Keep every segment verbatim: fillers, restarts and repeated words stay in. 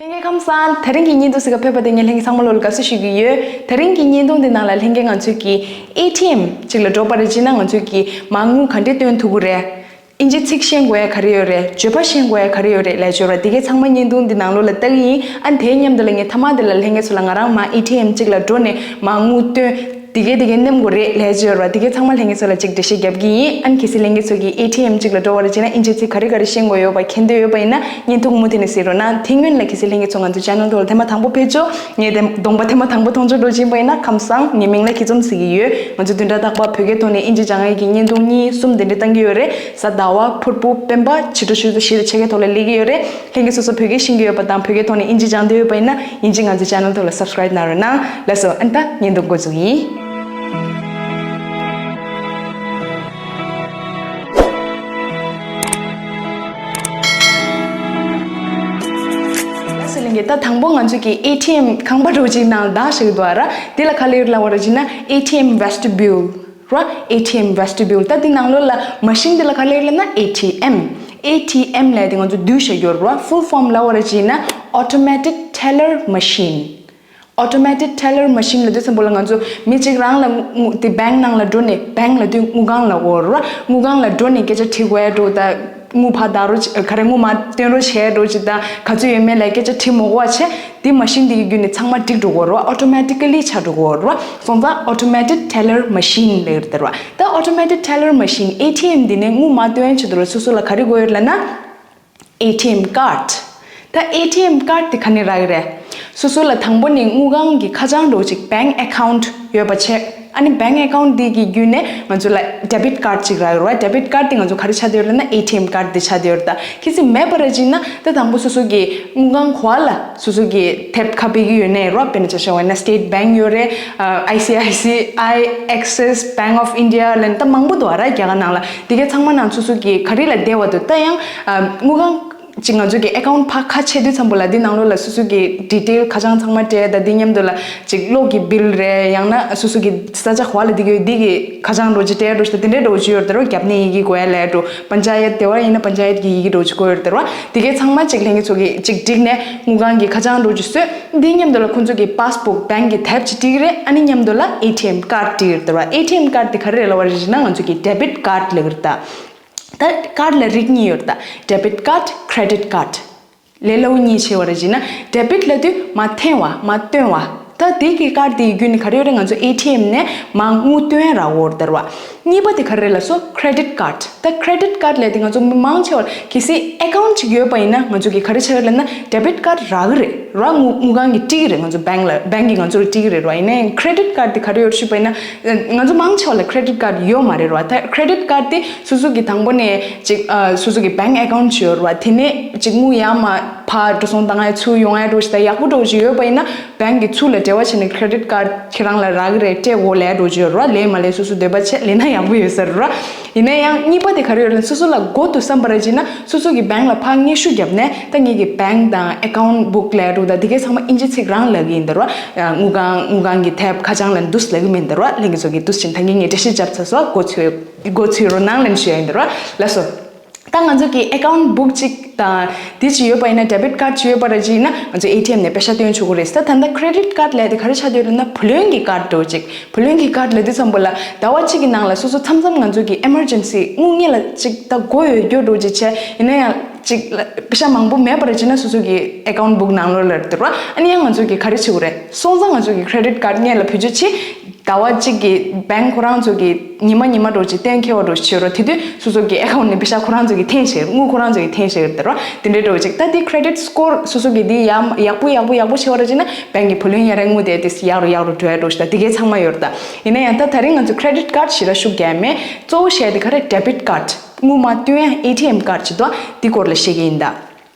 ལྷན་རྒྱས་ཁམས་བཟང་། དེ་རིང་གི་བརྙན་ཐུང་ཞིག་ག་ཕེབས་པ་དེ་ངས་ལྷན་རྒྱས་ཚང་མ་ལོ་ལ་དགའ་བསུ་ཞུ་གི་ཡོད། དེ་རིང་གི་བརྙན་ཐུང་འདི་ནང་ལ་ལྷན་རྒྱས་ང་ཚོས་ཀྱི་ཨེ་ཊི་ཨེམ་ཅིག་ལ་འགྲོ་བ་རེད་བྱས་ན་ང་ཚོས་ཀྱི་མ་དངུལ་ག་འདྲས་བཏོན་ཐུབ་ཀྱི་རེད། ཨིན་ཇི་ཚིག་ཤེས་དགོས་ཡ་ག་རེ་ཡོད་རེད། བརྗོད་པ་ཤེས་དགོས་ཡ་ག་རེ་ཡོད་རེད་ལབ་ཡ་ཅིག་ཡོད་རེད། དེ་གའི་ཚང་མ་བརྙན་ཐུང་འདི་ནང་ལོགས་ལ་ལྟ་གི་ཡིན། ཨ་ནི་དེའི་མཉམ་དུ་ལ་ངས་མཐའ་མ་དེ་ལ་ལྷན་རྒྱས་ཚོ་ལ་ང་རང་མ་ཨེ་ཊི་ཨེམ་གཅིག་ལ་འགྲོ་ནས་མ་དངུལ་བཏོན། དེ་གའི་དེ་གའི་མནན་དགོས་རེད་ལབ་ཡ་ཅིག་ཡོད་རེད་བ། དེ་གའི་ཚང་མ་ལྷན་རྒྱས་ཚོ་ལ་གཅིག་འགྲེལ་བཤད་རྒྱབ་ཀྱི་ཡིན། ཨ་ནི་གལ་སྲིད་ལྷན་རྒྱས་ཚོ་གིས་ཨེ་ཊི་ཨེམ་གཅིག་ལ་འགྲོ་བ་རེད་བྱས་ན་ཨིན་ཇི་ཚིག་ག་རེ་ག་རེ་ཤེས་དགོས་ཡོད་པ་མཁྱེན་འདོད་ཡོད་པ་ཡིན་ན་བརྙན་ཐུང་མུ་མཐུད་ནས་གཟིགས་རོགས་གནང་། དེ་སྔོན་ལ་གལ་སྲིད་ལྷན་རྒྱས་ཚོ་ང་ཚོའི་ཆེ་ནལ་ཐོག་ལ་ཐེངས་མ་དང་པོ་ཕེབས་ཆོག་ངས་དེ་གདོང་པ་ཐེངས་མ་དང་པོ་མཐོང་ཆོག་འགྲོ་བཞིན་པ་ཡིན་ན་ཁམས་བཟང་། ངའི་མིང་ལ་ཁྱི་ཚོམ་ཟེར་གྱི་ཡོད། ང་ཚོ་བདུན་ཕྲག་རྟག་པར་བོད་སྐད་ཐོག་ནས་ཨིན་ཇི་སྦྱང་ཡས་ཀྱི་བརྙན་ཐུང་གཉིས་གསུམ་དེ་འདྲ་བཏང་གི་ཡོད་རེད། གཟའ་ཟླ་བ་ཕུར་བུ་སྤེན་པ་ཕྱི་དྲོ་ཆུ་ཚོད་བཞི་དང་ཕྱེད་ཀའི་ཐོག་ལ་སླེབས་ཀྱི་ཡོད་རེད། ལྷན་རྒྱས་སོ་སོ་བོད་སྐད་ཤེས་ཀྱི་ཡོད་པ་དང་བོད་སྐད་ཐོག་ནས་ཨིན་ཇི་སྦྱང་འདོད་ཡོད་པ་ཡིན་ན་ཡིན་གཅིག་ང་ཚོའི་ཆེ་ནལ་ཐོག་ལ་སབ་སི་ཀ་རེབ་གནང་རོགས་གནང་། ལགས་སོ། ཨ་ནི་ད་བརྙན་ཐུང་འགོ་འཛུགས་ཡིན། ལགས་སོ་ལྷན་རྒྱས། ད་དང་པོ་ང་ཚོ་གི་ཨེ་ཊི་ཨེམ་ཁང་པ་འདྲ་བོ་ཅིག་ནང་ལ་བདག་བཞག་གི་འདུག་ཨ་ར། དེ་ལ་ག་རེ་ལབ་ཡོད་རེད་ལབ་པ་རེད་བྱས་ན་ཨེ་ཊི་ཨེམ་ཝེ་སི་ཊི་བྷིའུ་ར། ཨེ་ཊི་ཨེམ་ཝེ་སི་ཊི་བྷིའུ། ད་དེ་ནང་ལོགས་ལ་མ་ཤིན་དེ་ལ་ག་རེ་ལབ་ཡོད་ལབ་ན་ཨེ་ཊི་ཨེམ། ཨེ་ཊི་ཨེམ་ལབ་དེ་ང་ཚོ་བསྡུས་བཞག་ཡོད་རེད་བ། ཕུལ་ཕོམ་ལབ་པ་རེད་བྱས་ན་Automatic Teller Machine། Automatic Teller Machine ལབ་དུས་ཙམ་པ་ལ་ང་ཚོ་མི་གཅིག་རང་ལ་དངུལ་དངུལ་དེ་བེང་ནང་ལ་འགྲོ་ནས་བེང་ལབ་དུས་དངུལ་ཁང་ལབ་ཀྱི་ཡོད་རེད་བ། དངུལ་ཁང་ལ་འགྲོ་ནས་སྐད་ཆ་དྲི་དགོས་ཡ་འདྲ་བོ་དང་དངུལ་ཕར་བདག་རོགས་བྱེད་ག་རེ་དངུལ་མར་བཏོན་རོགས་བྱེད་ཡ་འདྲ་བོ་ཅིག་དང་ག་ཚོད་ཡོད་མེད་ལ་སྐད་ཆ་དྲི་མ་དགོས་པ་བྱས། དེ་མ་ཤིན་དེ་གི་བརྒྱུད་ནས་ཚང་མ་འགྲིག་འགྲོ་གི་ཡོད་རེད་བ། ཨོ་ཊོ་མེ་ཊི་ཀ་ལི་ཆགས་འགྲོ་གི་ཡོད་རེད་བ། སོང་ཙང་Automatic Teller Machine ལབ་ཀྱི་ཡོད་རེད་བ། ད་Automatic Teller Machine ཨེ་ཊི་ཨེམ་འདི་ནས་དངུལ་མར་བཏོན་ཡ་ཆེད་དུ་ལ་སོ་སོ་ལ་ག་རེ་དགོས་ཡོད་ལབ་ན། ཨེ་ཊི་ཨེམ་ཀཌ། ད་ཨེ་ཊི་ཨེམ་ཀཌ་དེ་ག་ནས་རག་གི་རེད། སོ་སོ་ལ་དང་པོ་ནས་དངུལ་ཁང་གི་ཁ་བྱང་འདྲ་བོ་ཅིག་བེང་ཨེ་ཁའུནྚ་ཡོད་པ་བྱས། ཨ་ནི་བེང་ཨེ་ཁའུནྚ་དེ་གི་བརྒྱུད་ནས་ང་ཚོ་ལ་ཌེ་བིཊ་ཀཌ་ཅིག་རག་ཡོད་རེད་བ། ཌེ་བིཊ་ཀཌ་དེ་ང་ཚོ་ག་རེ་ཆགས་བསྡད་ཡོད་ལབ་ན་ཨེ་ཊི་ཨེམ་ཀཌ་དེ་ཆགས་བསྡད་ཡོད་རེད། ད་གལ་སྲིད་མེད་པ་རེད་བྱས་ན་ད་དང་པོ་སོ་སོ་གི་དངུལ་ཁང་ག་པར་ལ་སོ་སོ་གི་ཐེབས་ཁ་ཕྱེ་གི་ཡོད་ནའི་རེད་བ། དཔེར་ན་ཆ་བཞག་པ་ཡིན་ན་སི་ཊེཊ་བེང་ཡོད་རེད། ཨ་ཨའི་སི་ཨའི་སི་ཨའི། ཨེག་སེས། བེང་ཨོཕ་ཨིན་ཌི་ཡ་ལབ་ནས་ད་མང་པོ་འདུག་ཨ་ར་རྒྱ་གར་ནང་ལ། དེ་གའི་ཚང་མ་ནང་སོ་སོ་གི་ག་རེ་ལ་བསྡད་པ་འདུག་ད་ཡང་ཨ་དངུལ་ཁང་ཅིག་ང་ཚོ་གི་ཨེ་ཁའུནྚ་ཕར་ཁ་ཕྱེ་དུས་ཙམ་པ་ལ་དེ་ནང་ལོགས་ལ་སོ་སོ་གི་ཌི་ཊེལ་ཁ་བྱང་ཚང་མ་སྤྲད། ད་དེ་མཉམ་དུ་ལ་ཅིག་གློག་གི་བིལ་རེད། ཡང་ན་སོ་སོ་གི་ས་ཆ་ག་པར་ལ་བསྡད་ཀྱི་ཡོད་དེ་གི་ཁ་བྱང་འདྲ་བོ་ཅིག་སྤྲད་འགྲོ་ཞིག་ད་དེ་འདྲའི་འདྲ་བོ་ཅིག་ཡོད་རེད་དེ་རོ། རྒྱབ་ནས་ཡི་གེ་དགོས་ཡ་ལབ་འགྲོ། པན་ཅ་ཡད་དེ་བ་ཡིན་ན་པན་ཅ་ཡད་ཀྱི་ཡི་གེ་འདྲ་བོ་ཅིག་དགོས་ཡོད་རེད་དེ་རོ། དེ་གའི་ཚང་མ་ཅིག་ལྷན་རྒྱས་ཚོ་གི་ཅིག་བསྒྲིགས་ནས་དངུལ་ཁང་གི་ཁ་བྱང་འདྲ་བོ་ཅིག་བཟོས། དེ་མཉམ་དུ་ལ་ཁོང་ཚོ་གི་པཱས་བུག་བེང་གི་དེབ་ཅིག་སྒྲིག་གི་རེད། ཨ་ནི་མཉམ་དུ་ལ་ཨེ་ཊི་ཨེམ་ཀཌ་སྒྲིག་གི་རེད་དེ་རོ། ཨེ་ཊི་ཨེམ་ཀཌ་དེ་ག་རེ་རེད་ལབ་པ་རེད་ཟེར་ན་ང་ཚོ་གི་ཌེ་བིཊ་ཀཌ་ལབ་ཀྱི་རེད་ད། ད་ཀཌ་ལ་རིགས་གཉིས་ཡོད་རེད་ད། ཌེ་བིཊ་ཀཌ། ཁེ་རེ་ཌིཊ་ཀཌ། ལས་སླ་པོ་གཉིས་ཕྱེ་བ་རེད་བྱས་ན་ཌེ་བིཊ་ལབ་དུས་མར་འཐེན་པ་མར་བཏོན་པ། ད་དེ་གི་ཀཌ་དེའི་བརྒྱུད་ནས་ག་རེ་ཡོད་རེད། ང་ཚོ་ཨེ་ཊི་ཨེམ་ནས་མར་དངུལ་བཏོན་རག་གི་རེད་དེ་རེད་བ། གཉིས་པ་དེ་ག་རེ་རེད་ལབ་སོང་། ཁེ་རེ་ཌིཊ་ཀཌ། ད་ཁེ་རེ་ཌིཊ་ཀཌ་ལབ་དེ་ང་ཚོ་མི་མང་ཆེ་བར་གལ་སྲིད་ཨེ་ཁའུནྚ་ཅིག་ཡོད་པ་ཡིན་ན་ང་ཚོ་གི་ག་རེ་ཆགས་ཡོད་ལབ་ན་ཌེ་བིཊ་ཀཌ་རག་གི་རེད་ར། དངུལ་དངུལ་ཁང་གིས་སྤྲད་ཀྱི་རེད། ང་ཚོ་བེང་ལ་བེང་གིས་ང་ཚོ་ལ་སྤྲད་ཀྱི་རེད་ར། ཡིན་ན་ཡང་ཁེ་རེ་ཌིཊ་ཀཌ་དེ་ག་རེ་ཡོད་ཞུས་པ་ཡིན་ན་ང་ཚོ་མང་ཆེ་བ་ལ་ཁེ་རེ་ཌིཊ་ཀཌ་ཡོད་མ་རེད་ར། ད་ཁེ་རེ་ཌིཊ་ཀཌ་དེ་སོ་སོ་གི་དང་པོ་ནས་ཅིག་ཨ་སོ་སོ་གི་བེང་ཨེ་ཁའུནྚ་ཅིག་ཡོད་ར། དེ་ནས་ཅིག་དངུལ་ཡར་མར་ཕར་འགྲོ་སོང་བཏང་ཡ་ཚུར་ཡོང་ཡ་འདྲ་བོ་ཞིག་དང་ཡག་པོ་འདྲ་བོ་ཞིག་ཡོད་པ་ཡིན་ན་བེང་གིས་ཚུར་ལ་འབྲེལ་བ་བྱས་ནས་ཁེ་རེ་ཌིཊ་ཀཌ་ཁྱེད་རང་ལ་རག་གི་རེད་སྤྲད་དགོས་ལབ་ཡ་འདྲ་བོ་ཅིག་ཡོད་ར། ལེན་མ་ལེན་སོ་སོའི་འདོད་པ་བྱས། ལེན་ན་ཡག་པོ་ཡོད་ས་རེད་ར། ཡིན་ན་ཡང་གཉིས་པ་དེ་ག་རེ་ཡོད་ལབ་ན་སོ་སོ་ལ་དགོས་འདུག་བསམ་པ་རེད་བྱས་ན་སོ་སོ་གི་བེང་ལ་ཕར་སྙན་ཞུ་བརྒྱབ་ནས་ད་ངེད་ཀྱི་བེང་དང་ཨེ་ཁའུནྚ་བུག་ལབ་ཡ་འདྲ་བོ་དང་དེ་གའི་ཚང་མ་ཨིན་ཇི་ཚིག་རང་ལབ་ཀྱི་ཡིན་ད་ར། དངུལ་ཁང་དངུལ་ཁང་གི་དེབ་ཁ་བྱང་ལབ་འདུག་ལབ་ཀྱི་མིན་ད་ར། ལྷན་རྒྱས་ཚོ་གིས་འདུག་ཕྱིན་ད་ངས་ངས་འགྲེལ་བཤད་བརྒྱབ་ཚར་སོང་། མགོ་ཚོས་མགོ་ཚོས་རོགས་གནང་ལབ་ཞུ་ཡ་ཡིན་ད་ར། ལགས་སོ། ད་ང་ཚོ་གི་ཨེ་ཁའུནྚ་བུག་ཅིག་དང་དེ་ཅིག་ཡོད་པ་ཡིན་ན་ཌེ་བིཊ་ཀཌ་ཅིག་ཡོད་པ་རེད་བྱས་ན་ང་ཚོ་ཨེ་ཊི་ཨེམ་ནས་པེ་ཤ་བཏོན་ཆོག་གི་རེད། ད་ད་ལྟ་ཁེ་རེ་ཌིཊ་ཀཌ་ལབ་དེ་ག་རེ་ཆགས་བསྡད་ཡོད་ལབ་ན་བུ་ལོན་གྱི་ཀཌ་འདྲ་བོ་ཅིག་བུ་ལོན་གྱི་ཀཌ་ལབ་དུས་ཙམ་པ་ལ་ཟླ་བ་གཅིག་གི་ནང་ལ་སོ་སོ་མཚམས་མཚམས་ང་ཚོ་གི་ཨེ་མར་ཇེན་སི་དངུལ་དངོས་ལ་ཅིག་ད་དགོས་ཡོད་རྒྱུ་འདྲ་བོ་ཅིག་བྱས། ཡིན་ན་ཡང་ཅིག་ལ་པེ་ཤ་མང་པོ་མེད་པ་རེད་བྱས་ན་སོ་སོ་གི་ཨེ་ཁའུནྚ་བུག་ནང་ལོགས་ལ་རེད་དེ་ར། ཨ་ནི་ཡང་ང་ཚོ་གི་ག་རེ་བྱེད་དགོས་རེད། སོང་ཙང་ང་ཚོ་གི་ཁེ་རེ་ཌིཊ་ཀཌ་དངོས་ལ་བེད་སྤྱོད་བྱེད། ཟླ་བ་གཅིག་གི་བེང་ཁོ་རང་ཚོ་གི་ཉི་མ་ཉི་མ་འདྲ་བོ་ཅིག་གཏན་འཁེལ་བ་འདྲ་བོ་ཅིག་ཡོད་ར། དེ་དུས་སོ་སོ་གི་ཨེ་ཁའུནྚ་ནས་པེ་ཤ་ཁོ་རང་ཚོ་གི་འཐེན་བྱེད་དངུལ་ཁོ་རང་ཚོ་གི་འཐེན་བྱེད་དེ་ར། དེ་འདྲའི་འདྲ་བོ་ཅིག་ད་དེ་ཁེ་རེ་ཌིཊ་སི་ཀོར་སོ་སོ་གི་དེ་ཡག་ཡག་པོ་ཡག་པོ་ཡག་པོ་བྱེད་པ་རེད་བྱས་ན་བེང་གི་བུ་ལོན་ཡ་ར་དངུལ་དེ་དེ་ཡག་རུ་ཡག་རུ་འགྲོ་ཡ་འདྲ་བོ་ཅིག་ད་དེ་གའི་ཚང་མ་ཡོད་ར། ད་ཡིན་ན་ཡང་ད་ད་རིང་ང་ཚོ་ཁེ་རེ་ཌིཊ་ཀཌ་ཞེ་དྲག་ཤུགས་རྒྱག་མེད། གཙོ་བོ་བཤད་དེ་ག་རེ་ཌེ་བིཊ་ཀཌ་དངུལ་མར་བཏོན་ཡ་ཨེ་ཊི་ཨེམ་ཀཌ་ཅིག་འདུག་དེ་སྐོར་ལ་བཤད་ཀྱི་ཡིན་ད།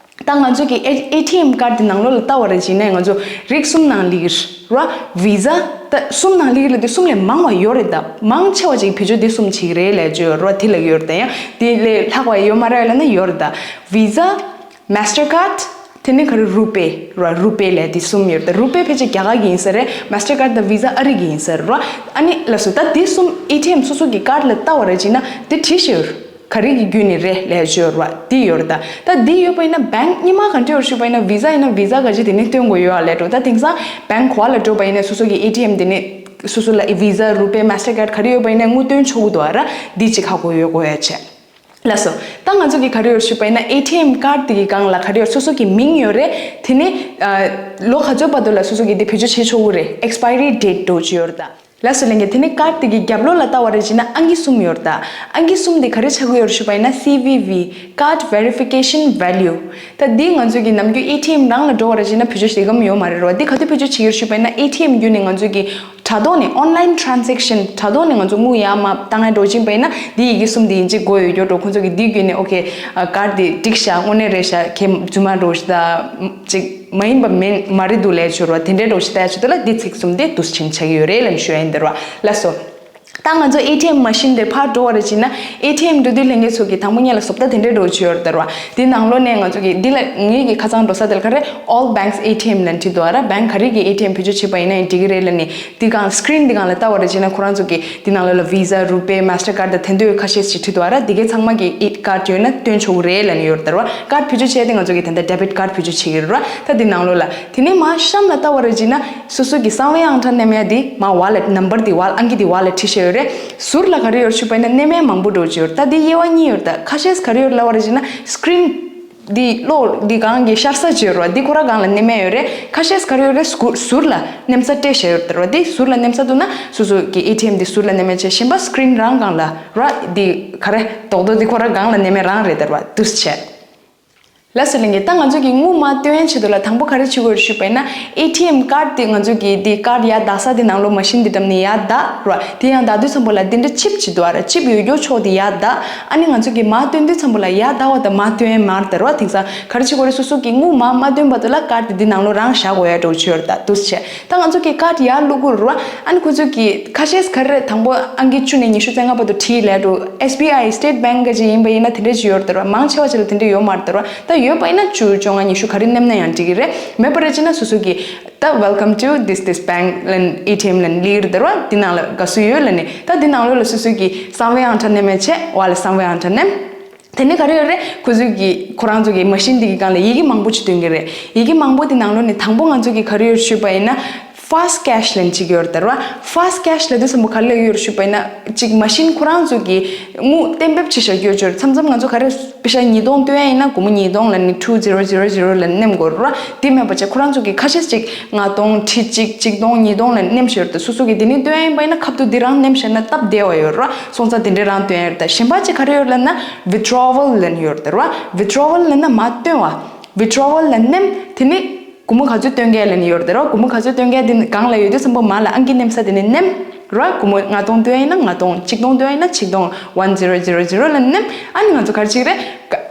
ད་ང་ཚོ་གི་ཨེ་ཨེ་ཊི་ཨེམ་ཀཌ་དེ་ནང་ལོགས་ལ་ལྟ་བ་རེད་བྱས་ན་ང་ཚོ་རིགས་གསུམ་ནང་སླེབས་ཀྱི་རེད་བ། བི་ཟ། ད་གསུམ་ནང་སླེབས་ཀྱི་རེད་དེ་གསུམ་ལས་མང་བ་ཡོད་རེད། ད་མང་ཆེ་བ་ཅིག་བེད་སྤྱོད་དེ་གསུམ་བྱེད་ཀྱི་རེད་ལབ་ཀྱི་ཡོད་རེད་བ། དེ་ལབ་ཀྱི་ཡོད་རེད། ད་ཡང་དེ་ལས་ལྷག་པ་ཡོད་མ་རེད་ལབ་ན་ཡོད་རེད། ད་བི་ཟ། མཱ་སི་ཊར་ཀཌ། དེ་ནས་ག་རེ་རུ་པེ་ར། རུ་པེ་ལབ་དེ་གསུམ་ཡོད་རེད། ད་རུ་པེ་ཕལ་ཆེར་རྒྱ་གར་གྱི་ཡིན་ས་རེད། མཱ་སི་ཊར་ཀཌ་དང་བི་ཟ་ཨ་རི་གི་ཡིན་ས་རེད་བ། ཨ་ནི་ལགས་སོ། ད་དེ་གསུམ་ཨེ་ཊི་ཨེམ་སོ་སོ་གི་ཀཌ་ལ་ལྟ་བ་རེད་བྱས་ན་དེ་བྲིས་ཤིག་ཡོད་རེད། ག་རེ་གི་བརྒྱུད་ནས་རེད་ལབ་ཡ་ཅིག་ཡོད་རེད་བ། འདི་ཡོད་རེད་ད། ད་འདི་ཡོད་པ་ཡིན་ན་བེང་གཉིས་མ་ག་འདྲ་ཡོད་ཞུས་པ་ཡིན་ན་ཝི་ཟ་ཡིན་ན་ཝི་ཟ་ག་ཅིག་དེ་ནས་སྟོན་དགོས་ཡོད་ཨ་ལས་འགྲོ། ད་དེང་སང་བེང་གོ་ལ་འགྲོ་པ་ཡིན་ན་སོ་སོ་གི་ཨེ་ཊི་ཨེམ་དེ་ནས་སོ་སོ་ལ་ཝི་ཟ་རུ་པེ་མ་སི་ཊར་ཀར་ཌི་ག་རེ་ཡོད་པ་ཡིན་ན་དངུལ་སྟོན་ཆོག་གི་འདུག་ཨ་ར། འདི་ཅིག་ཧ་གོ་ཡོད་དགོས་ཡ་བྱས། ལགས་སོ། ད་ང་ཚོ་གི་ག་རེ་ཡོད་ཞུས་པ་ཡིན་ན་ཨེ་ཊི་ཨེམ་ཀར་ཌི་དེ་གི་སྒང་ལ་ག་རེ་ཡོད། སོ་སོ་གི་མིང་ཡོད་རེད། དེ་ནས་ཨ་ལོ་ག་ཚོད་བར་དུ་ལ་སོ་སོ་གི་དེ་བེད་སྤྱོད་བྱེད་ཆོག་གི་རེད། ཨེག་སི་པའི་རི་ཌེ་ཊི་འདྲ་བོ་ཅིག་ཡོད་རེད་ད། ལགས་སོ་ལྷན་རྒྱས། དེ་ནས་ཀར་ཌི་དེ་གི་རྒྱབ་ལོགས་ལ་ལྟ་བ་རེད་བྱས་ན་ཨང་ཀི་གསུམ་ཡོད་རེད་ད། ཨང་ཀི་གསུམ་དེ་ག་རེ་ཆགས་ཀྱི་ཡོད་རེད་ཞུས་པ་ཡིན་ན་སི་ཝི་ཝི། Card Verification Value། ད་འདི་ང་ཚོ་གི་ནམ་རྒྱུན་ཨེ་ཊི་ཨེམ་རང་ལ་འགྲོ་བ་རེད་བྱས་ན་བེད་སྤྱོད་བྱེད་ཀྱི་ཡོད་མ་རེད་ར་བ། འདི་ག་དུས་བེད་སྤྱོད་བྱེད་ཀྱི་ཡོད་ཞུས་པ་ཡིན་ན་ཨེ་ཊི་ཨེམ་བརྒྱུད་ནས་ང་ཚོ་གི་དྲ་ཐོག་ནས་ཨོན་ལའིན་ཊ་རན་སེག་ཤན་དྲ་ཐོག་ནས་ང་ཚོ་དངུལ་ཡར་མར་བཏང་ཡ་འགྲོ་བཞིན་པ་ཡིན་ན་འདི་ཡི་གེ་གསུམ་འདི་ཡིན་གཅིག་དགོས་ཡོད་རྒྱུ་འགྲོ། ཁོང་ཚོ་གིས་འདི་བརྒྱུད་ནས་ཨོ་ཁེ་ཀར་ཌི་འདི་འགྲིག་ཤག་དངོས་གནས་རེད་ཤག་ཁྱེད་རྫུན་མ་འགྲོ་ཤག་ད་ཅིག་མ་ཡིན་པ་མིན་མ་རེད་འདུག་ལས་ཆོད་ར་བ། དེ་འདྲའི་འགྲོ་ཤག་ལྟ་ཡ་ཆོད་དུ་ལ་འདི་ཚིག་གསུམ་དེ་འདུག་ཕྱིན་ཆགས་ཀྱི་ཡོད་རེད་ལབ་ཞུ་ཡ་ཡིན་འདིར་བ། ལགས་སོ། ད་ང་ཚོ་ཨེ་ཊི་ཨེམ་མ་ཤིན་དེར་ཕར་འགྲོ་བ་རེད་བྱས་ན་ཨེ་ཊི་ཨེམ་འགྲོ་དུས་ལྷན་རྒྱས་ཚོ་གིས་དང་པོ་ཉིད་ལ་བཟོ་ལྟ་དེ་འདྲའི་འགྲོ་ཆོད་ཡོད་རེད་དར་བ། འདི་ནང་ལོགས་ནས་ང་ཚོ་གིས་འདི་ལ་ངེད་ཀྱི་ཁ་སང་འགྲོ་ས་དེ་ལ་ག་རེ་All Banks ཨེ་ཊི་ཨེམ་ལབ་བྲིས་འདུག་ཨ་ར། བེང་ག་རེ་གི་ཨེ་ཊི་ཨེམ་བེད་སྤྱོད་བྱེད་པ་ཡིན་ན་ཡང་འགྲིག་གི་རེད་ལབ་ནས་འདི་སྒང་སི་ཀི་རིན་འདི་སྒང་ལ་ལྟ་བ་རེད་བྱས་ན་ཁོ་རང་ཚོ་གིས་འདི་ནང་ལོགས་ལ་ཝི་ཟ་རུ་པེ་མ་སི་ཊར་ཀར་ཌི་དང་དེ་འདྲའི་ཁ་ཤས་ཤིག་བྲིས་འདུག་ཨ་ར། འདི་གའི་ཚང་མ་གིས་ཨེ་ཀར་ཌི་ཡོད་ན་སྟོན་ཆོག་གི་རེད་ལབ་ནས་ཡོད་རེད་དར་བ། ཀར་ཌི་བེད་སྤྱོད་བྱས་ཏེ་ང་ཚོ་གིས་ད་ལྟ་ཌེ་བིཊ་ཀར་ཌི་བེད་སྤྱོད་བྱེད་ཀྱི་རེད་ར། ད་འདི་ནང་ལོགས་ལ་དེ་ནས་མར་གཤམ་ལ་ལྟ་བ་རེད་བྱས་ན། སོ་སོ་གི་གསང་བའི་ཨང་གྲངས་མནན་ཡ་དེ་མར་ཝ་ལེཊ་ནམ་བར་དེ་ཝ་ཨང་ཀི་དེ་ཝ་ལེཊ་བྲིས་བཞག་ཡོད་རེད། ཟུར་ལ་ག་རེ་ཡོད་ཞུས་པ་ཡིན་ན་མནན་མཁན་མང་པོ་འགྲོ་གི་ཡོད་རེད། ད་དེ་དབྱེ་བ་གཉིས་ཡོད་རེད། ད་ཁ་ཤས་ག་རེ་ཡོད་ལབ་པ་རེད་བྱས་ན་སི་ཀི་རིན་འདི་གློག་འདི་སྒང་གི་ཤར་ས་ཅིག་ཡོད་རེད་བ། འདི་ཁོ་རང་སྒང་ལ་མནན་མཁན་ཡོད་རེད། ཁ་ཤས་ག་རེ་ཡོད་རེད། ཟུར་ཟུར་ལ་མནན་ས་སྤྲད་བཞག་ཡོད་རེད་བ། འདི་ཟུར་ལ་མནན་ས་འདུག་ན་སོ་སོ་གི་ཨེ་ཊི་ཨེམ་འདི་ཟུར་ལ་མནན་མཁན་བྱས། གཞན་པ་སི་ཀི་རིན་རང་སྒང་ལ་ར་འདི་ག་རེ་རྡོག་རྡོག་འདི་ཁོ་རང་སྒང་ལ་མནན་མཁན་རང་རེད་དར་བ་འདུག་སེ་བྱས། ལགས་སོ་ལྷན་རྒྱས། ད་ང་ཚོ་གིས་དངུལ་མར་བཏོན་ཡའི་ཆེད་དུ་ལ་དང་པོ་ག་རེ་བྱེད་དགོས་རེད་ཞུས་པ་ཡིན་ན་ཨེ་ཊི་ཨེམ་ཀར་ཌི་དེ་ང་ཚོ་གིས་དེ་ཀར་ཌི་ཡར་བདག་ས་དེ་ནང་ལོགས་མ་ཤིན་དེ་འགྲམ་ནས་ཡར་བདག་ར། དེ་ཡར་བདག་དུས་ཙམ་པ་ལ་དེ་འདྲ་ཆིབ་ཅིག་འདུག་ཨ་ར། ཆིབ་ཡོད་རྒྱུ་ཕྱོགས་དེ་ཡར་བདག་ཨ་ནི་ང་ཚོ་གིས་མར་བཏོན་དུས་ཙམ་པ་ལ་ཡར་བདག་པ་དང་མར་བཏོན་ཡ་མར་དར་བ། དེང་སང་ག་རེ་བྱེད་དགོས་རེད། སོ་སོ་གིས་དངུལ་མར་མ་བཏོན་བར་དུ་ལ་ཀར་ཌི་དེ་འདི་ནང་ལོགས་རང་བཞག་དགོས་ཡ་འདྲ་བོ་ཆོད་ཡོད་རེད་ད་འདུག་སེ་བྱས། ད་ང་ཚོ་གིས་ཀར་ཌི་ཡར་བླུག་དགོས་རེད་བ། ཨ་ནི་ཁོ་ཚོ་གིས་ཁ་ཤས་ག་རེ་རེད། དང་པོ་ཨང་ཀི་བཅུ་ནས་ཉི་ཤུ་རྩ་ལྔ་བར་དུ་བྲིས་ལབ་འགྲོ། ཨེས་བི་ཨའི་སི་ཊེཊ་བེང་ག་ཅིག་ཡིན་པ་ཡིན་ན་དེ་འདྲ་ཅིག་ཡོད་རེད་དར་བ། མང་ཆེ་བ་ཅིག་ལ་དེ་འདྲ་ཡོད་མ་རེད་དར་བ། ད་ཡོད་པ་ཡིན་ན་བཅུ་བཅོ་ལྔ་ཉི་ཤུ་ག་རེ་མནན་ན་ཡང་འགྲིག་གི་རེད། མེད་པ་རེད་བྱས་ན་སོ་སོ་གིས་ད་Welcome to this this bank ལབ་ཨེ་ཊི་ཨེམ་ལབ་ལིར་དར་བ། འདི་ནང་ལ་དགའ་བསུ་ཡོད་ལབ་ནས་ད་འདི་ནང་ལོགས་ལ་སོ་སོ་གིས་གསང་བའི་ཨང་གྲངས་མནན་མཁན་བྱས། ཝ་ལེཊ་གསང་བའི་ཨང་གྲངས་མནན། དེ་ནས་ག་རེ་ཡོད་རེད། ཁོ་ཚོས་ཀྱི་ཁོ་རང་ཚོ་གི་མ་ཤིན་འདི་གི་སྒང་ལ་ཡི་གེ་མང་པོ་ཅིག་སྟོན་གྱི་རེད། ཡི་གེ་མང་པོ་དེ་ནང་ལོགས་ནས་དང་པོ་ང་ཚོ་གི་ག་རེ་ཡོད་ཞུས་པ་ཡིན་ན་Fast Cash ལབ་ཅིག་ཡོད་རེད་དར་བ། Fast Cash ལབ་དུས་ཙམ་པ་ག་རེ་ལབ་ཀྱི་ཡོད་རེད་ཞུས་པ་ཡིན་ན་ཅིག་མ་ཤིན་ཁོ་རང་ཚོ་གི་དངུལ་གཏན་འབེབས་བྱེད་བཞག་ཡོད་ཅོར། མཚམས་མཚམས་ང་ཚོ་ག་རེ་པེ་ཤ་ཉིས་སྟོང་སྟོན་ཡ་ཡིན་ན་སྒོར་མོ་ཉིས་སྟོང་ལབ་ནས་two zero zero zero ལབ་མནན་དགོས་རེད་བ། དེ་མེད་པ་བྱས་ཁོ་རང་ཚོ་གི་ཁ་ཤས་ཅིག་ལྔ་སྟོང་ཁྲི་གཅིག་ཆིག་སྟོང་ཉིས་སྟོང་ལབ་མནན་བཞག་ཡོད་རེད་དར། སོ་སོ་གི་དེ་ནས་སྟོན་ཡ་ཡིན་པ་ཡིན་ན་ཁ་ཐུག་འདི་རང་མནན་བཞག་ན་སྟབས་བདེ་བ་ཡོད་རེད་བ། སོང་ཙང་དེ་འདྲས་རང་སྟོན་ཡ་རེད་དར། གཞན་པ་ཅིག་ག་རེ་ཡོད་ལབ་ན་Withdrawal ལབ་ནས་ཡོད་རེད་དར་བ། Withdrawal ལབ་ན་མར་བཏོན་བ། Withdrawal ལ་མནན། དེ་ནས་སྒོར་མོ་ག་ཚོད་བཏོན་གལ་ལབ་ནས་ཡོད་རེད་དར་བ། སྒོར་མོ་ག་ཚོད་བཏོན་གལ་དེ་སྒང་ལ་ཡོད་དུས་ཙམ་པ་མར་ལ་ཨང་ཀི་མནན་ས་དེ་ནས་མནན་ར། སྒོར་མོ་ལྔ་སྟོང་བཏོན་ཡ་ཡིན་ན་ལྔ་སྟོང་། ཆིག་སྟོང་བཏོན་ཡ་ཡིན་ན་ཆིག་སྟོང་། One zero zero zero ལ་མནན། ཨ་ནི་ང་ཚོ་ག་རེ་བྱེད་ཀྱི་རེད།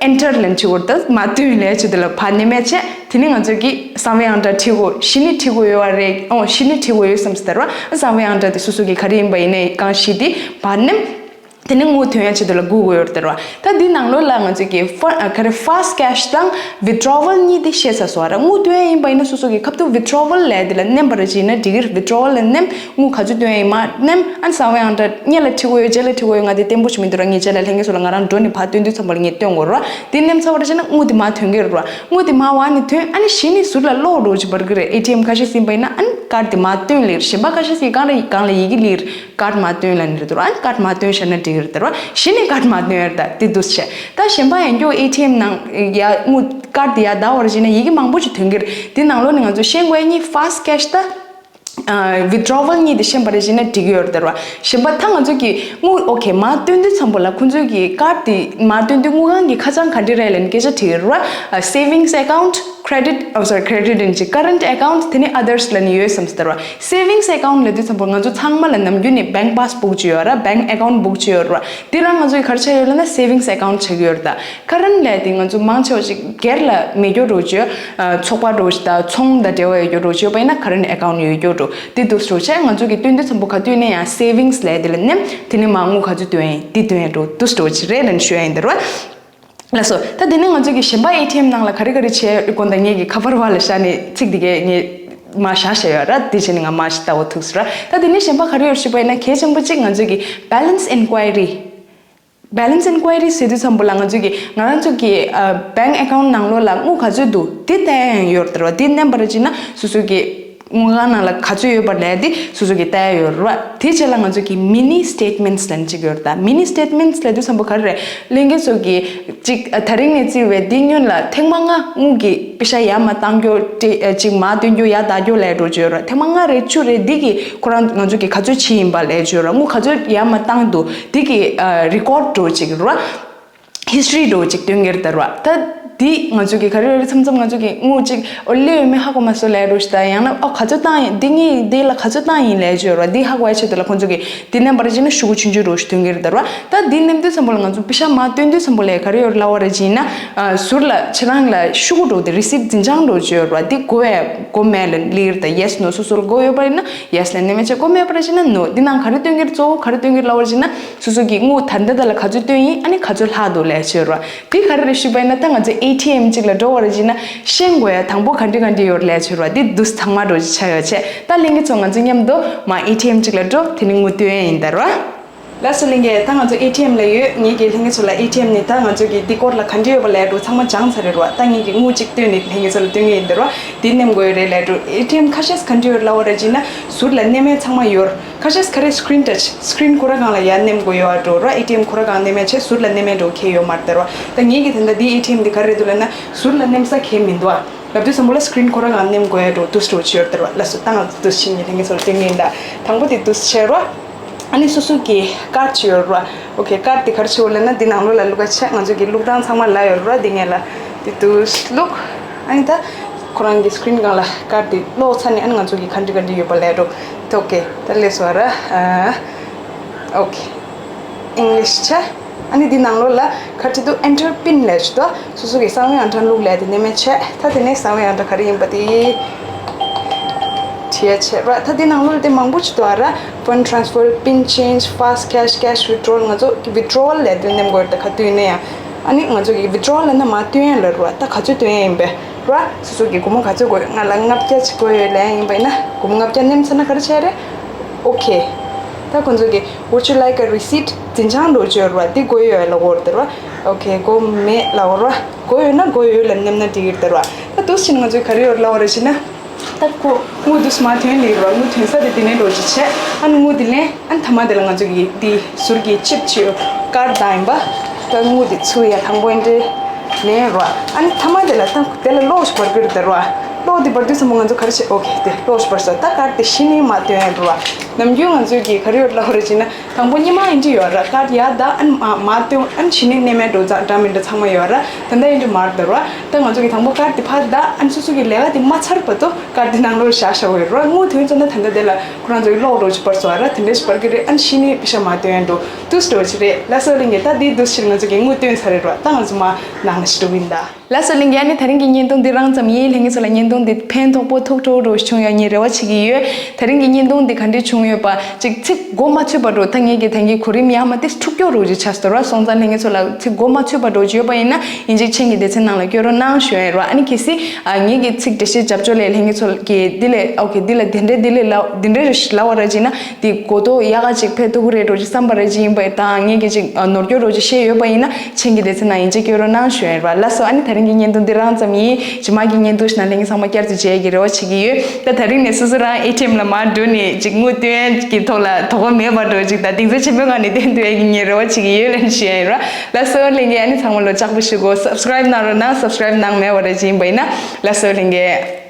Enter ལབ་ནས་བྱེད་དགོས་རེད་དར། མར་བཏོན་ལབ་ཡ་ཆེད་དུ་ལ་ཕར་མནན་མཁན་བྱས། དེ་ནས་ང་ཚོ་གིས་གསང་བའི་ཨང་གྲངས་བྲིས་དགོས། གཞི་ནས་བྲིས་དགོས་ཡོད་པ་རེད། ཨོ་གཞི་ནས་བྲིས་དགོས་ཡོད་བསམ་སོང་དར་བ། གསང་བའི་ཨང་གྲངས་དེ་སོ་སོ་གིས་ག་རེ་ཡིན་པ་ཡིན་ནའི་གང་གཞི་དེ་ཕར་མནན། དེ་ནས་དངུལ་ཐོན་ཡ་ཆེད་དུ་ལ་སྒུག་དགོས་ཡོད་རེད་དར་བ། ད་འདི་ནང་ལོགས་ལ་ང་ཚོ་གི་ཧྥ་ཨ་ག་རེ་Fast Cash དང་Withdrawal གཉིས་དེ་ཤེས་ས་སོ་ར། དངུལ་ཐོན་ཡ་ཡིན་པ་ཡིན་ན་སོ་སོ་གི་ཁ་ཐུག་Withdrawal ལབ་དེ་ལ་མནན་པ་རེད་བྱས་ན་འགྲིག་གི་རེད། Withdrawal ལ་མནན། དངུལ་ག་ཚོད་བཏོན་ཡ་ཡིན་མར་མནན། ཨ་ནི་གསང་བའི་ཨང་གྲངས་སྔོན་ལ་བྲིས་དགོས་ཡོད་རྗེས་ལ་བྲིས་དགོས་ཡོད་ང་དེ་བརྟན་པོ་ཞིག་མི་འདུག་ར། ངས་རྗེས་ལ་ལྷན་རྒྱས་ཚོ་ལ་ང་རང་འགྲོ་ནས་ཕར་སྟོན་དུས་ཙམ་པ་ལ་ངས་སྟོན་དགོས་ར། དེ་མནན་ཚར་བ་རེད་བྱས་ན་དངུལ་དེ་མར་ཐོན་གི་རེད་ར། དངུལ་དེ་མར་འོག་ནས་ཐོན། ཨ་ནི་གཞི་ནས་ཟུར་ལ་གློག་འདྲ་བོ་ཅིག་འབར་གི་རེད། ཨེ་ཊི་ཨེམ་ཁ་ཤས་ཟིན་པ་ཡིན་ན་ཨ་ནི་ཀར་དེ་མར་བཏོན་ལེར། གཞན་པ་ཁ་ཤས་ཟིན་གང་ལ་གང་ལ་ཡི་གེ་ལེར། ཀར་མར་བཏོན་ལབ་ནི་རེད་དོ། ཨ་ནི་ཀར་མར་བཏོན་བཞག་ན་འགྲིག་གི་རེད་དོ། གཞི་ནས་ཀར་མར་བཏོན་ཡ་རེད་ད་དེ་འདུག་སེ་བྱས། ད་གཞན་པ་ཡང་སྐྱོ་ཨེ་ཊི་ཨེམ་ནང་ཡ་དངུལ་ཀར་དེ་ཡར་བདག་པ་རེད་བྱས་ན་ཡི་གེ་མང་པོ་ཞིག་ཐོན་གི་རེད། དེ་ནང་ལོགས་ནས་ང་ཚོ་ཤེས་དགོས་ཡ་གཉིས་ཕ་སི་ཊི་ཀེ་ཤི་དང་། ཨ་ཝི་ཌི་རོ་ཝལ་གཉིས་དེ་ཤེས་པ་རེད་བྱས་ན་འགྲིག་གི་ཡོད་རེད་དོ། གཞན་པ་ད་ང་ཚོ་གི་དངུལ་ཨོ་ཁེ་མར་བཏོན་དུས་ཙམ་པ་ལ་ཁོང་ཚོ་གི་ཀར་དེ་མར་བཏོན་དུས་དངུལ་ཁང་གི་ཁ་བྱང་ག་འདྲ་རེད་ལབ་ནས་སྐད་ཆ་དྲིས་ཡོད་རེད་བ། ཨ་savings account credit, oh sorry, credit ཡིན་གྱི་current account དེ་ནས་others ལབ་ནས་ཡོད་བསམ་སྟེ་ར། savings account ལབ་དུས་ཙམ་པ་ང་ཚོ་ཚང་མ་ལ་ནམ་རྒྱུན་ནས་bank passbook ཅིག་ཡོད་ར། bank account book ཅིག་ཡོད་ར། དེ་རང་ང་ཚོ་གི་ག་རེ་ཆགས་ཡོད་ལབ་ན་savings account ཆགས་ཀྱི་ཡོད་ར། ད་current ལབ་དེ་ང་ཚོ་མང་ཆེ་བ་ཞིག་སྒེར་ལ་མེད་རྒྱུ་འདྲ་བོ་ཅིག་ཡོད། ཚོགས་པ་འདྲ་བོ་ཞིག་དང་ཚོང་དང་འབྲེལ་བ་ཡོད་རྒྱུ་འདྲ་བོ་ཅིག་ཡོད་པ་ཡིན་ན་current account ཡོད་རྒྱུ་འདྲ་བོ་དེ་འདུག་སེ་ར། ང་ཚོ་གི་བཏོན་དུས་ཙམ་པ་ག་དུས་ནས་ཡང་savings ལབ་དེ་ལ་ནེམ། དེ་ནས་མར་དངུལ་ག་ཚོད་བཏོན་ཡིན་དེ་བཏོན་ཡིན་འདུག་སེ་འདྲ་བོ་ཅིག་རེད་ལབ་ནས་ཞུ་ཡ་ཡིན་ད་ར། ལགས་སོ། ད་དེ་ནས་ང་ཚོ་གི་གཞན་པ་ཨེ་ཊི་ཨེམ་ནང་ལ་ག་རེ་ག་རེ་བྱས་ཡོད་དགོངས་དག་ངེད་ཀྱི་ཁ་པར་བ་ལ་བཞག་ནས་ཚིག་འདི་གས་ངས་མར་བཞག་བཞག་ཡོད་ར། དེ་བྱས་ནས་ང་མར་ཞིག་ལྟ་བ་ཐུག་སོང་ར། ད་དེ་ནས་གཞན་པ་ག་རེ་ཡོད་ཞུས་པ་ཡིན་ན་གལ་ཆེན་པོ་གཅིག་ང་ཚོ་གི་balance inquiry Balance inquiry ཟེར་དུས་ཙམ་པ་ལ་ང་ཚོ་གི་ང་རང་ཚོ་གི་ཨ་bank account ནང་ལོགས་ལ་དངུལ་ག་ཚོད་འདུག་དེ་བལྟ་ཡ་ཡང་ཡོད་རེད་བ། དེ་མནན་པ་རེད་བྱས་ན་སོ་སོ་གི་དངུལ་ཁང་ནང་ལ་ག་ཚོད་ཡོད་པ་ལབ་ཡ་དེ་སོ་སོ་གི་བལྟ་ཡ་ཡོད་རེད་བ། དེ་རྗེས་ལ་ང་ཚོ་གི་mini statements ལབ་ཅིག་ཡོད་རེད། ད་mini statements ལབ་དུས་ཙམ་པ་ག་རེ་རེད། ལྷན་རྒྱས་ཚོ་གི་ཅིག་ཨ་ད་རིང་ནས་བརྩིས་པའི་འདི་སྔོན་ལ་ཐེངས་མ་ལྔ་དངུལ་གྱི་པེ་ཤ་ཡར་མར་བཏང་རྒྱུ་ཏེ་ཨ་ཅིག་མར་བཏོན་རྒྱུ་ཡར་བཏང་རྒྱུ་ལབ་འགྲོ་བྱས་ཡོད་རེད། ཐེངས་མ་ལྔ་རེད་བཅུ་རེད། འདི་གི་ཁོ་རང་ང་ཚོ་གི་ག་ཚོད་ཕྱིན་ཡིན་པ་ལབ་བྱས་ཡོད་རེད། དངུལ་ག་ཚོད་ཡར་མར་བཏང་འདུག་འདི་གི་ཨ་record འདྲ་བོ་ཅིག་རེད་བ། history འདྲ་བོ་ཅིག་སྟོན་གྱི་རེད་ད་རེད་བ། ད་འདི་ང་ཚོ་གི་ག་རེ་རེ་མཚམས་མཚམས་ང་ཚོ་གི་དངུལ་ཅིག་ཨོ་སླེབས་ཡོད་མེད་ཧ་གོ་མ་སོང་ལབ་འགྲོ་ཞིག་ད་ཡང་ན་ཨོ་ག་ཚོད་བཏང་ཡིན། འདི་ངས་འདི་ལ་ག་ཚོད་བཏང་ཡིན་ལབ་བྱས་ཡོད་རེད་བ། འདི་ཧ་གོ་ཡ་ཆེད་དུ་ལ་ཁོང་ཚོ་གི་འདི་མནན་པ་རེད་བྱས་ན་ཤོག་གུ་ཆུང་ཆུང་འདྲ་བོ་ཞིག་སྟོན་གྱི་རེད་ད་རེད་བ། ད་འདི་མནན་དུས་ཙམ་པ་ལ་ང་ཚོ་པེ་ཤ་མར་བཏོན་དུས་ཙམ་པ་ལ་ག་རེ་ཡོད་ལབ་པ་རེད་བྱས་ན་ཨ་ཟུར་ལ་ཁྱེད་རང་ལ་ཤོག་གུ་འདྲ་བོ་དེ་receipt འཛིན་བྱང་འདྲ་བོ་ཅིག་ཡོད་རེད་བ། འདི་དགོས་ཡ་དགོས་མེད་ལ་ལི་རེད་ད། yes no སོ་སོ་ལ་དགོས་ཡོད་པ་ཡིན་ན་yes ལ་མནན་མ་བྱས། དགོས་མེད་པ་རེད་བྱས་ན་no། འདི་ནང་ག་རེ་སྟོན་གྱི་རེད། གཙོ་བོ་ག་རེ་སྟོན་གྱི་རེད་ལབ་པ་རེད་བྱས་ན་སོ་སོ་གི་དངུལ་ད་ལྟ་ད་ལ་ག་ཚོད་བཏོན་ཡིན། ཨ་ནི་ག་ཚོད་ལྷག་འདུག་ལབ་བྱས་ཡོད་རེད་བ། འདི་ག་རེ་རེད་ཞུས་པ་ཡིན་ན་ད་ང་ཚོ་ཨེ་ཊི་ཨེམ་གཅིག་ལ་འགྲོ་བ་རེད་བྱས་ན་ཤེས་དགོས་ཡ་དང་པོ་ག་འདྲ་ག་འདྲ་ཡོད་རེད་ལབ་བྱས་ཡོད་རེད་བ། འདི་འདུག་སེ་ཚང་མ་འདྲ་བོ་ཅིག་ཆགས་ཡོད་བྱས། ད་ལྷན་རྒྱས་ཚོ་ང་ཚོ་མཉམ་དུ་མར་ཨེ་ཊི་ཨེམ་གཅིག་ལ་འགྲོ། དེ་ནས་དངུལ་བཏོན་ཡ་ཡིན་ད་རེད་བ། ལགས་སོ་ལྷན་རྒྱས། ད་ང་ཚོ་ཨེ་ཊི་ཨེམ་ལ་ཡོད། ངེད་ཀྱི་ལྷན་རྒྱས་ཚོ་ལ་ཨེ་ཊི་ཨེམ་ནི་ད་ང་ཚོ་གི་འདི་སྐོར་ལ་ག་འདྲ་ཡོད་པ་ལབ་འགྲོ་ཚང་མ་སྦྱངས་ཚར་རེད་བ། ད་ངེད་ཀྱི་དངུལ་གཅིག་བཏོན་ནས་ལྷན་རྒྱས་ཚོ་ལ་སྟོན་གྱི་ཡིན་ད་རེད་བ། འདི་མནན་དགོས་ཡོད་རེད་ལབ་འགྲོ། ཨེ་ཊི་ཨེམ་ཁ་ཤས་ག་འདྲ་ཡོད་ལབ་པ་རེད་བྱས་ན་ཟུར་ལ་མནན་མཁན་ཚང་མ་ཡོད། ཁ་ཤས་ག་རེ་screen touch screen ཁོ་རང་སྒང་ལ་ཡར་མནན་དགོས་ཡོད་འགྲོ་ར། ཨེ་ཊི་ཨེམ་ཁོ་རང་སྒང་མནན་མཁན་བྱས་ཟུར་ལ་མནན་མཁན་འགྲོ་གལ་ཡོད་མ་རེད་ད་རེད་བ། ད་ངེད་ཀྱི་ད་ལྟ་འདི་ཨེ་ཊི་ཨེམ་འདི་ག་རེ་རེད་འདུག་ལབ་ན་ཟུར་ལ་མནན་ས་གལ་མི་འདུག་ཨ། ལབ་དུས་ཙམ་པ་ལ་screen ཁོ་རང་སྒང་མནན་དགོས་ཡོད་འགྲོ་འདུག་སེ་འདྲ་བོ་ཅིག་ཡོད་རེད་ད་རེད་བ། ལགས་སོ། ད་ང་ཚོ་འདུག་སེ་བྱས་ནས་ལྷན་རྒྱས་ཚོ་ལ་སྟོན་གྱི་ཡིན་ད། དང་པོ་དེ་འདུག་སེ་བྱས་རོ། ཨ་ནི་སོ་སོ་གི་ཀར་ཌི་ཅིག་ཡོད་རེད་བ། ཨོ་ཁེ། ཀར་ཌི་དེ་ག་རེ་བྱེད་དགོས་ལབ་ན་འདི་ནང་ལོགས་ལ་བླུག་ག་བྱས། ང་ཚོ་གི་བླུག་སྟངས་ཚང་མ་ལབ་ཡོད་རེད་བ། འདི་སྔོན་ལ་འདི་འདུག་སེ་བླུག་ཨ་ནི་ད་ཁོ་རང་གི་screen སྒང་ལ་ཀར་ཌི་དེ་བླུགས་ཚར་ནས་ཨ་ནི་ང་ཚོ་གི་ག་འདྲ་ག་འདྲ་ཡོད་པ་ལབ་འགྲོ། ཨོ་ཁེ། ད་ལགས་སོ་ར། ཨ་ཨོ་ཁེ། ཨིང་ལིཤ་བྱས། ཨ་ནི་འདི་ནང་ལོགས་ལ་ག་རེ་འདུག enter pin ལབ་ཅིག་འདུག་སོ་སོ་གི་གསང་བའི་ཨང་གྲངས་བླུག་ལབ་དེ་མནན་མ་བྱས། ད་དེ་ནས་གསང་བའི་ཨང་གྲངས་ག་རེ་ཡིན་པ་དེ་བྲིས་ཡ་བྱས་ར། ད་འདི་ནང་ལོགས་ལ་དེ་མང་པོ་ཅིག་འདུག་ཨ་ར། fund transfer, pin change, fast cash, cash withdrawal། ང་ཚོ་withdrawal ལབ་དེ་མནན་དགོས་རེད། ད་ག་དུས་ཡིན་ན་ཡང་། ཨ་ནི་ང་ཚོ་གི་withdrawal ལབ་ན་མར་བཏོན་ཡ་ལབ་རེད་བ། ད་ག་ཚོད་བཏོན་ཡ་ཡིན་པས། ར། སོ་སོ་གི་སྒོར་མོ་ག་ཚོད་དགོས། ང་ལ་ལྔ་བརྒྱ་ཅིག་དགོས་ཡོད་ལབ་ཡིན་པ་ཡིན་ན་སྒོར་མོ་ལྔ་བརྒྱ་མནན་ཚར་ན་ག་རེ་བྱས་རེད། ཨོ་ཁེ། ད་ཁོང་ཚོ་གི་would you like a receipt འཛིན་བྱང་འདྲ་བོ་ཅིག་ཡོད་རེད་བ། འདི་དགོས་ཡོད་ལབ་དགོས་རེད་ད་རེད་བ། ཨོ་ཁེ། དགོས་མེད་ལབ་དགོས་རེད་བ། དགོས་ཡོད་ན་དགོས་ཡོད་ལབ་མནན་ན་འགྲིག་གི་རེད་ད་རེད་བ། ད་འདུག་སེ་བྱས་ནས་ང་ཚོས་ག་རེ་ཡོད་ལབ་པ་རེད་ཟེར་ན། ད་ཁོ་དངུལ་འདུག་སེ་མར་ཐོན་ལེ་རེད་བ། དངུལ་ཐོན་ས་དེ་དེ་ནས་འདྲ་བོ་ཅིག་བྱས། ཨ་ནི་དངུལ་དེ་ལེན། ཨ་ནི་མཐའ་མ་དེ་ལ་ང་ཚོ་གི་འདི་ཟུར་གྱི་ཅིབ་ཅིག་ཡོད། ཀར་ཌི་དང་ཡིན་པ། ད་དངུལ་དེ་ཚུར་ཡར་དང་པོ་འདི་འདྲ་ལེན་རོགས། ཨ་ནི་མཐའ་མ་དེ་ལ་ད་དེ་ལ་གློག་ཅིག་འབར་གྱི་རེད་ད་རེད་བ། གློག་དེ་འབར་དུས་ཙམ་པ་ང་ཚོ་ག་རེ་བྱེད། ཨོ་ཁེ། དེ་གློག་ཅིག་འབར་སོང་། ད་ཀར་ཌི་དེ་གཞི་ནས་མར་བཏོན་ཡ་རེད་བ། ནམ་རྒྱུན་ང་ཚོས་ཀྱི་ག་རེ་ཡོད་ལབ་པ་རེད་ཅེ་ན། དང་པོ་སྔོན་མ་འདི་འདྲ་ཡོད་ར། ཀར་ཌི་ཡར་བདའ། ཨ་ནི་མར་མར་བཏོན། ཨ་ནི་གཞི་ནས་མནན་མཁན་འདྲ་བོ་ཅིག་འདྲ་མི་འདྲ་ཚང་མ་ཡོད་ར། ད་ལྟ་འདི་འདྲ་མ་རེད་ད་རེད་བ། ད་ང་ཚོ་གི་དང་པོ་ཀར་ཌི་དེ་ཕར་བདའ། ཨ་ནི་སོ་སོ་གི་ལས་ཀ་དེ་མ་ཚར་བར་དུ་ཀར་ཌི་དེ་ནང་ལོགས་བཞག་བཞག་པ་ཡོད་ར། དངུལ་ཐོན་ཚར་ན་ད་ལྟ་དེ་ལ་ཁོ་རང་ཚོ་གི་གློག་འདྲ་བོ་ཅིག་འབར་སོང་བ་ར། དེ་འདྲ་ཞིག་འབར་གྱི་རེད། ཨ་ནི་གཞི་ནས་པེ་ཤ་མར་བཏོན་ཡ་འདྲ་བོ་འདུག་སེ་འདྲ་བོ་ཅིག་རེད། ལགས་སོ་ལྷན་རྒྱས། ད་འདི་འདུག་སེ་བྱས་ནས་ང་ཚོ་གི་དངུལ་བཏོན་ཚར་རེད་ར། ད་ང་ཚོ་མར་ནང་ལ་ཞིག་འགྲོ་གི་ཡིན་ད། ལགས་སོ་ལྷན་རྒྱས། ཨ་ནི་དེ་རིང་གི་བརྙན་ཐུང་འདི་རང་ཙམ་ཡིན། ལྷན་རྒྱས་ཚོ་ལ་བརྙན་ཐུང་འདི་ཕན་ཐོགས་པོ་ཐུགས་སྤྲོ་བོ་འདྲ་བོ་ཞིག་བྱུང་ཡོད་ངས་རེ་བ་བྱེད་ཀྱི་ཡོད། དེ་རིང་གི་བརྙན་ཐུང་འདི་ག་འདྲས་བྱུང་ཡོད་པ་ཅིག་ཚིག་གོ་མ་ཆོད་པ་འདྲ་བོ། ད་ངེད་ཀྱི་ད་གིན་གོ་རིམ་ཡར་མར་ཏོག་ཙམ་འཁྲུག་འགྲོ་འདྲ་བོ་ཅིག་ཆགས་སོང་ར། སོང་ཙང་ལྷན་རྒྱས་ཚོ་ལ་ཚིག་གོ་མ་ཆོད་པ་འདྲ་བོ་ཅིག་ཡོད་པ་ཡིན་ན་ཡིན་གཅིག་མཆན་གྱི་སྡེ་ཚན་ནང་ལ་བསྐྱོན་རོགས་གནང་ཞུ་ཡ་ཡིན་ར། ཨ་ནི་གལ་སྲིད་ཨ་ངེད་ཀྱི་ཚིག་འགྲེལ་བཤད་རྒྱབ་ཕྱོགས་ལ་ལྷན་རྒྱས་ཚོ་གིས་འདི་ལས་ཨོ་ཁེ། འདི་ལ་འདི་འདྲས་འདི་ལས་ལབ། འདི་འདྲས་ལབ་པ་རེད་ཅེ་ན། དེ་གོ་རྟོགས་ཡག་ག་ཅིག་ཕེབས་ཐུབ་ཀྱི་རེད་འདྲ་བོ་ཅིག་བསམ་པ་རེད་ཅེ་ཡིན་པ་དང་། ངེད་ཀྱིས་ཅིག་ནོར་འཁྱོག་འདྲ་བོ་ཅིག་བཤད་ཡོད་པ་ཡིན་ན་མཆན་གྱི་སྡེ་ཚན་ནང་ཡིན་གཅིག་བསྐྱོན་རོགས་གནང་ཞུ་ཡ་ཡིན་ར། ལགས་སོ། ཨ་ནི་དེ་རིང་གི་བརྙན་ཐུང་འདི་རང་ཙམ་ཡིན། རྗེས་མ་གི་བརྙན་ཐུང་ཞིག་ནང་ལྷན་རྒྱས་ཚང་མ་བསྐྱར་དུ་མཇལ་ཡ་གི་རེ་བ་བྱེད་ཀྱི་ཡོད། ད་དེ་རིང་ནས་སོ་སོ་རང་ཨེ་ཊི་ཨེམ་ལ་མར་འགྲོ་ནས་ཅིག་དངུལ་བཏོན་ཡ་གི་ཐོག་ལ་དོ་ཁུར་མེད་པ་འདྲ་བོ་ཅིག་དང་གདེང་ཚོད་ཆེན་པོའི་ངང་ནས་བཏོན་ཐུབ་ཡ་གི་ངས་རེ་བ་བྱེད་ཀྱི་ཡོད་ལབ་ཞུ་ཡ་ཡིན་ར། ལགས་སོ་ལྷན་རྒྱས། ཨ་ནི་ཚང་མ་ལོ་ལྕགས་པོ་ཞུ་གོ། སབ་སི་ཀ་རའིབ་གནང་རོགས་གནང་། སབ་སི་ཀ་རའིབ་གནང་མེད་པ་རེད་ཅེ་ཡིན་པ་ཡིན་ན། ལགས་སོ་ལྷན་རྒྱས།